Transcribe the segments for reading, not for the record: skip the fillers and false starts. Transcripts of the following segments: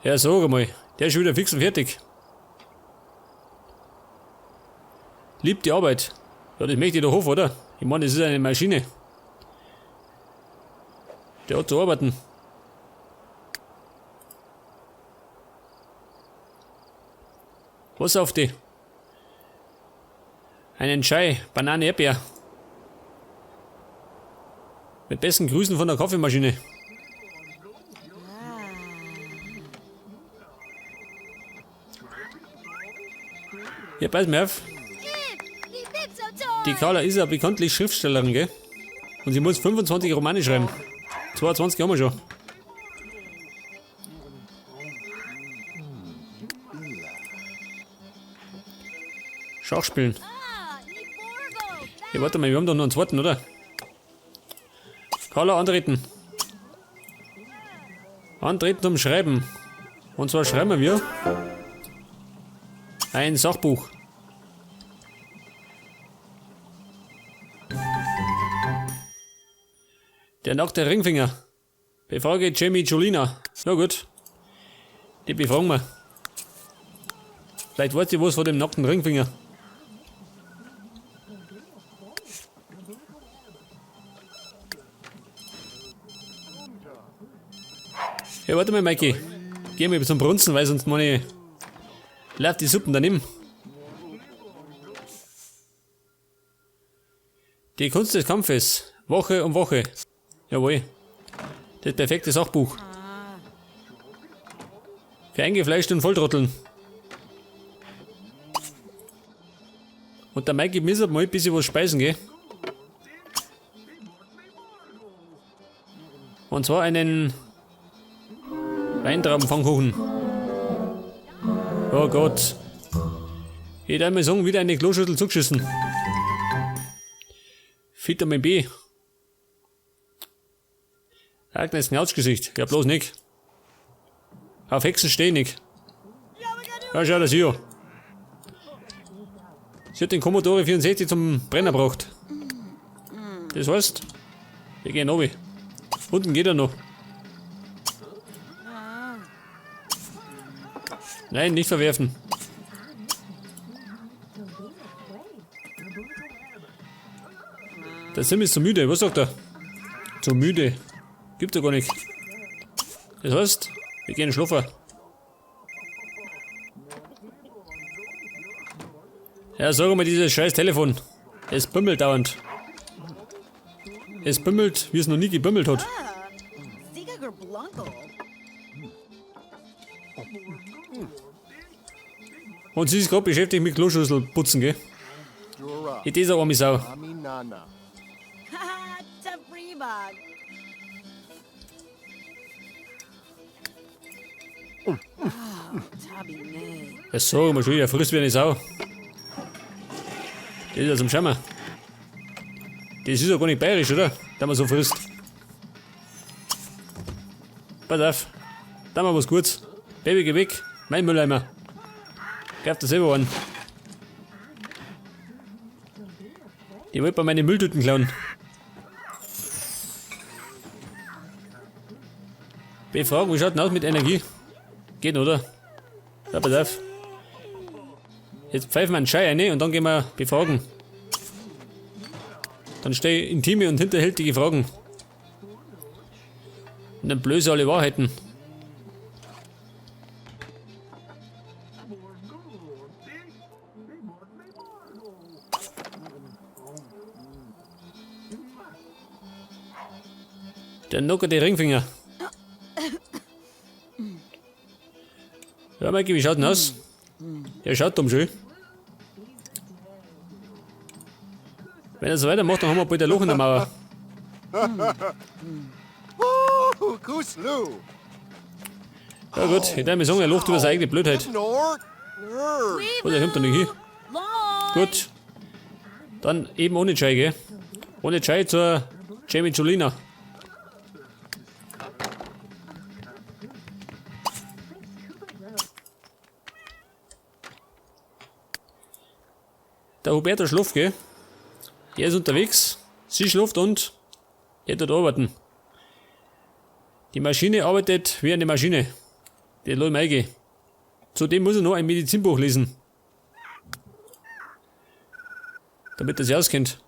Ja, sag einmal, der ist schon wieder fix und fertig. Liebt die Arbeit. Ja, das möchte ich doch hoffen, oder? Ich meine, das ist eine Maschine. Der hat zu arbeiten. Was auf die? Einen Chai, Banane, Erdbeer. Mit besten Grüßen von der Kaffeemaschine. Ja, pass mir auf. Die Carla ist ja bekanntlich Schriftstellerin, gell? Und sie muss 25 Romane schreiben. 22 haben wir schon. Schach spielen. Ja, warte mal, wir haben doch noch einen zweiten, oder? Carla, antreten. Antreten zum Schreiben. Und zwar schreiben wir ein Sachbuch. Der nackte Ringfinger. Befrage Jamie Julina. Na gut. Die befragen wir. Vielleicht weiß sie was von dem nackten Ringfinger. Ja, warte mal, Mikey. Geh mal zum Brunzen, weil sonst meine läuft die Suppen daneben. Die Kunst des Kampfes. Woche um Woche. Jawohl. Das perfekte Sachbuch. Für eingefleischte und Volltrotteln. Und der Mikey muss mal ein bisschen was speisen, gell? Und zwar einen Weintraubenpfannkuchen. Oh Gott. Ich darf mal sagen, wieder eine Kloschüssel zugeschissen. Vitamin B. Agnes Knautschgesicht. Ja, bloß nicht. Auf Hexen steh ich nicht. Ja, schau das hier. Sie hat den Commodore 64 zum Brenner gebracht. Das heißt, wir gehen runter. Unten geht er noch. Nein, nicht verwerfen. Der Sim ist zu müde. Was sagt er? Zu müde. Gibt er gar nicht. Das heißt, wir gehen schlafen. Ja, sag mal, dieses scheiß Telefon. Es bimmelt dauernd. Es bimmelt, wie es noch nie gebimmelt hat. Und sie ist gerade beschäftigt mit Kloschüssel putzen, gell? Ich das arme Sau. Ja, sag mal schon wieder, frisst wie eine Sau. Das ist ja zum Schämen. Das ist ja gar nicht bayerisch, oder? Da man so frisst. Pass auf. Da mal was Gutes. Baby, geh weg. Mein Mülleimer. Greif da selber an. Die wollte bei meine Mülltüten klauen. Befragen, wie schaut denn aus mit Energie? Geht, oder? Ja, pass auf. Jetzt pfeifen wir einen Schei rein und dann gehen wir befragen. Dann steh ich intime und hinterhältige Fragen. Und dann blöße alle Wahrheiten. Der nackerte Ringfinger. Ja, Mikey, wie schaut denn aus? Der schaut dumm schön. Wenn er so weitermacht, dann haben wir bald ein Loch in der Mauer. Ja gut, ich darf mir sagen, er lacht über seine eigene Blödheit. Oh, der kommt da nicht hin. Gut. Dann eben ohne Chai, gell? Ohne Chai zur Jamie Julina. Der Huberto schläft, gell? Er ist unterwegs, sie schläft und er tut arbeiten. Die Maschine arbeitet wie eine Maschine. Den lass ich mal eingehen. Zudem muss er noch ein Medizinbuch lesen. Damit er sich auskennt.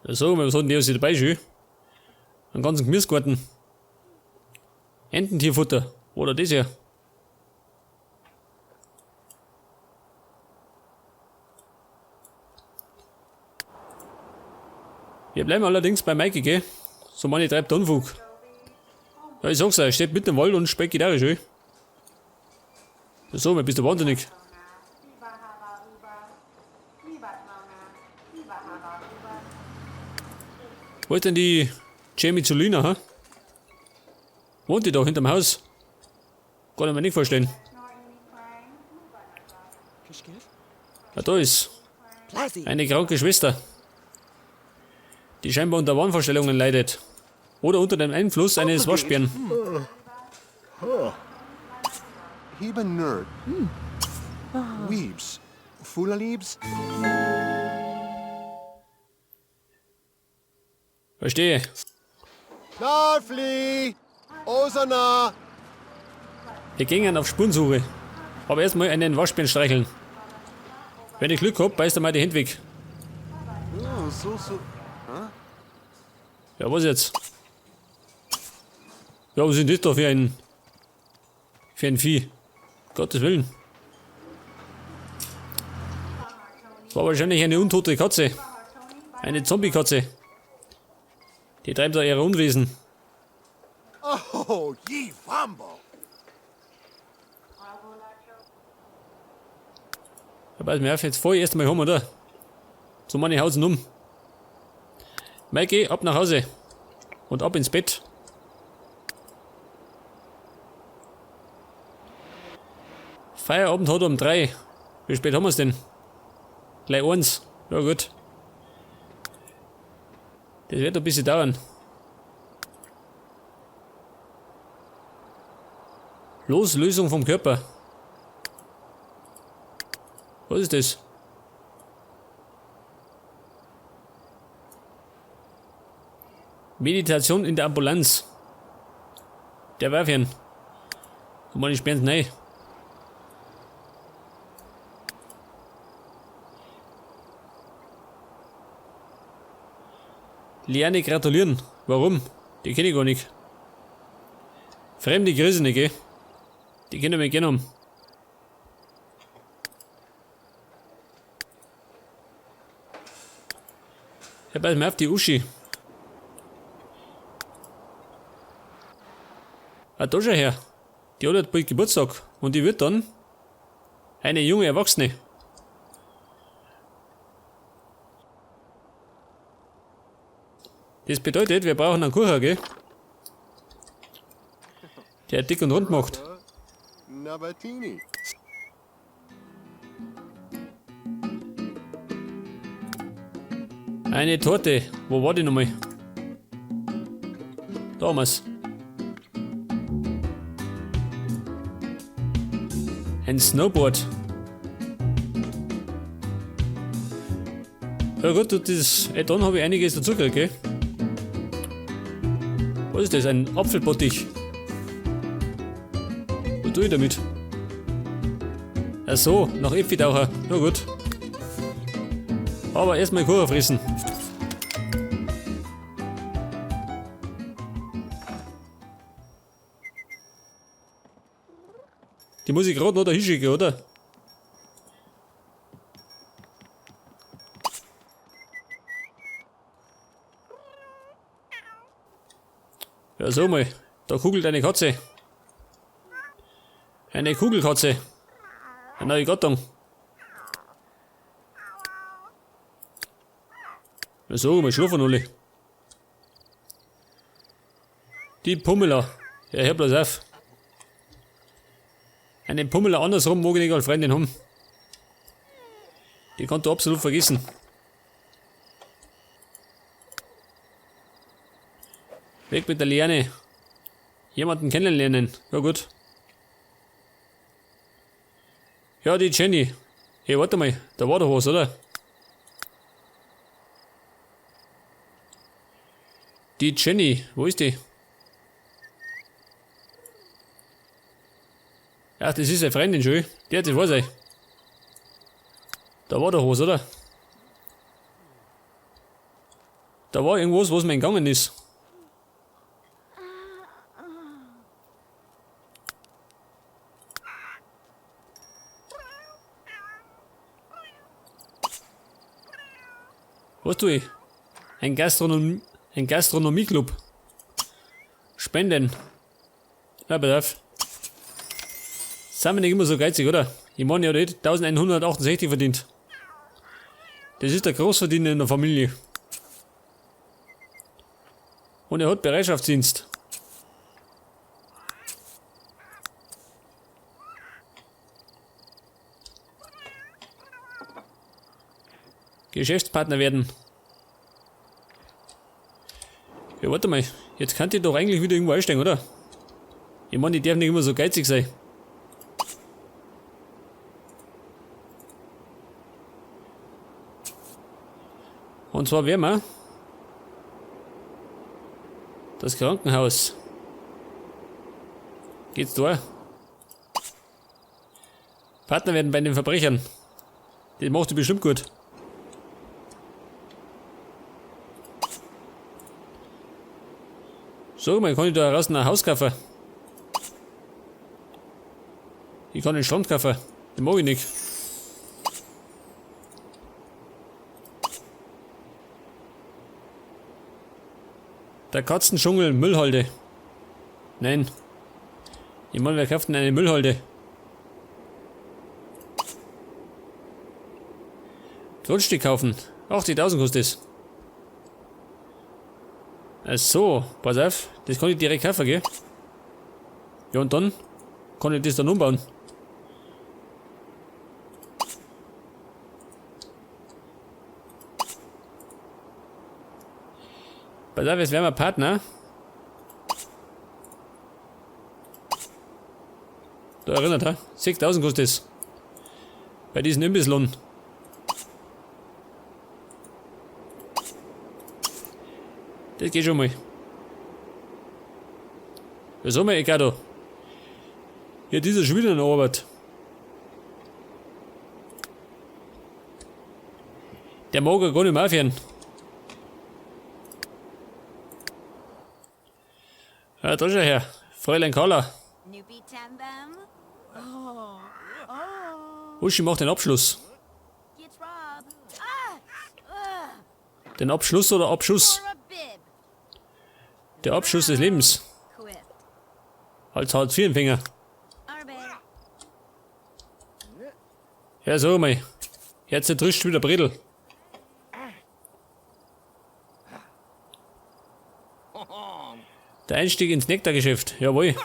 Ja, so, was hat denn der sich dabei schön? Einen ganzen Gemüsegarten. Ententierfutter. Oder das hier. Wir bleiben allerdings bei Maike, gell? So manche treibt Unfug. Ja, ich sag's euch, er steht mitten im Wald und spielt Gitarre schön. Ja, so, bist du wahnsinnig. Wo ist denn die Jamie Zulina, ha? Wohnt die da hinterm Haus? Kann ich mir nicht vorstellen. Ja, da ist eine kranke Schwester, die scheinbar unter Wahnvorstellungen leidet. Oder unter dem Einfluss eines Waschbären. Heben Nerd. Weebs. Fulalibs. Verstehe. Narfli! Osana! Wir gingen auf Spurensuche. Aber erstmal einen Waschbären streicheln. Wenn ich Glück hab, beißt er mal die Hände weg. Oh, so, so. Ja, was jetzt? Ja, was ist denn das da für ein Vieh? Gottes Willen. Das war wahrscheinlich eine untote Katze. Eine Zombie-Katze. Die treibt da ihre Unwesen. Oh, ye wambo! Ja, pass mir auf, jetzt fahr ich erst einmal heim, oder? So meine Hausen um. Maike, ab nach Hause. Und ab ins Bett. Feierabend hat um 3. Wie spät haben wir's denn? Gleich 1. Ja gut. Das wird ein bisschen dauern. Loslösung vom Körper. Was ist das? Meditation in der Ambulanz. Der warf ihn. Und meine sperren's rein. Liane gratulieren. Warum? Die kenn ich gar nicht. Fremde Grüße nicht, gell? Die können wir gerne haben. Ja, pass mal auf, die Uschi. Ah, da schau her. Die hat halt bald Geburtstag. Und die wird dann eine junge Erwachsene. Das bedeutet, wir brauchen einen Kuchen, gell? Der dick und rund macht. Nabatini. Eine Torte. Wo war die nochmal? Da haben wir's. Ein Snowboard. Ja gut, durch das Add-on habe ich einiges dazu gekriegt, gell? Was ist das? Ein Apfelbottich. Was tue ich damit? Ach so, nach Äpfeltaucher. Na gut. Aber erstmal Kuchen fressen. Die muss ich grad noch da hinschicken, oder? Ja, so mal. Da kugelt eine Katze. Eine Kugelkatze. Eine neue Gattung. Ja, so, mal schlafen alle. Die Pummeler. Ja, hör bloß auf. Einen Pummeler andersrum mag ich nicht als Freundin haben. Die kannst du absolut vergessen. Weg mit der Liane. Jemanden kennenlernen. Ja gut. Ja, die Jenny. Hey, warte mal. Da war doch was, oder? Die Jenny. Wo ist die? Ach, das ist seine Freundin schon. Die hat das weiß ich. Da war doch was, oder? Da war irgendwas, was mir entgangen ist. Was tue ich? Ein Gastronomieclub. Spenden. Na, pass auf. Sind wir nicht immer so geizig, oder? Ich meine, er hat 1168 verdient. Das ist der Großverdiener in der Familie. Und er hat Bereitschaftsdienst. Geschäftspartner werden. Ja, warte mal. Jetzt kann ich doch eigentlich wieder irgendwo einsteigen, oder? Ich meine, ich darf nicht immer so geizig sein. Und zwar werden wir das Krankenhaus. Geht's da? Partner werden bei den Verbrechern. Das macht die bestimmt gut. So, man kann ich da raus ein Haus kaufen. Ich kann den Strand kaufen. Den mag ich nicht. Der Katzendschungel, Müllhalde. Nein. Ich meine, wer kauft denn eine Müllhalde? Grundstück kaufen. 80.000 kostet es. Ach so, pass auf. Das kann ich direkt kaufen, gell? Ja, und dann kann ich das dann umbauen. Pass auf, jetzt werden wir Partner. Da erinnert, ha? 6.000 kostet es. Bei diesem Imbisslohn. Das geht schon mal. Was haben wir eh da? Ja, dieser ist schon wieder in der Arbeit. Der mag ja gar nicht mehr aufhören. Ja, da schau her. Fräulein Carla. Uschi macht den Abschluss. Den Abschluss oder Abschuss? Der Abschuss des Lebens. Als Hartz-IV-Empfänger. Ja, sag mal. Jetzt zertrischt wieder Bredel. Der Einstieg ins Nektargeschäft. Jawohl.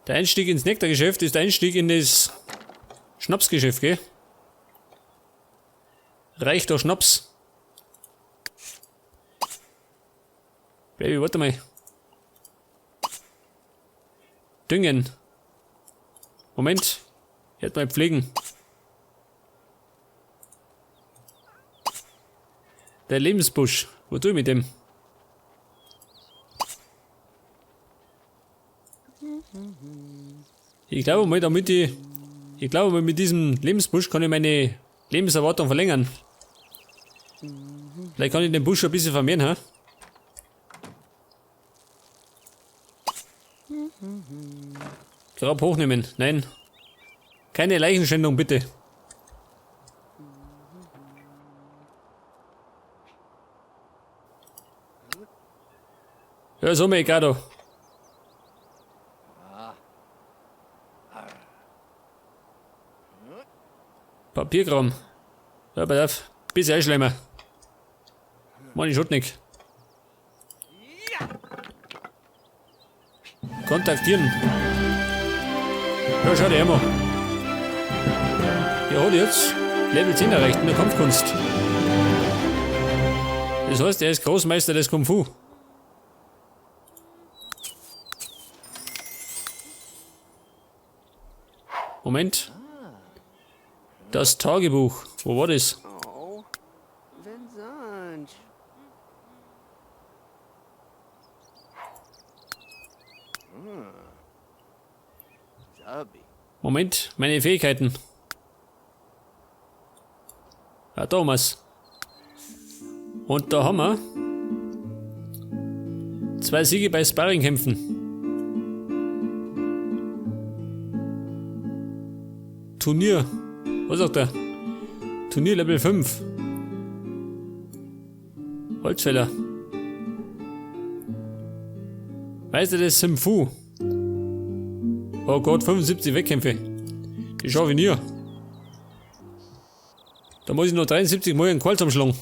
Der Einstieg ins Nektargeschäft ist der Einstieg in das Schnapsgeschäft, gell? Reicht doch Schnaps. Baby, warte mal. Düngen. Moment. Jetzt mal pflegen. Der Lebensbusch. Wo tue ich mit dem? Ich glaube mal, damit ich... Ich glaube mal, mit diesem Lebensbusch kann ich meine Lebenserwartung verlängern. Vielleicht kann ich den Busch ein bisschen vermehren, ha? Grab hochnehmen. Nein. Keine Leichenschändung, bitte. Ja, so mir egal da. Papierkram. Ja, pass auf. Bisschen einschleimen. Mann, ich nicht. Kontaktieren. Ja, schau dir immer. Er hat jetzt Level 10 erreicht in der Kampfkunst. Das heißt, er ist Großmeister des Kung Fu. Moment. Das Tagebuch. Wo war das? Moment, meine Fähigkeiten. Ja, Thomas. Und da haben wir 2 Siege bei Sparringkämpfen. Turnier. Was sagt er? Turnier Level 5. Holzfäller. Meister des Simfu. Oh Gott, 75 Wettkämpfe. Die schaffe ich nie. Da muss ich noch 73 Mal einen Qual zusammenschlagen.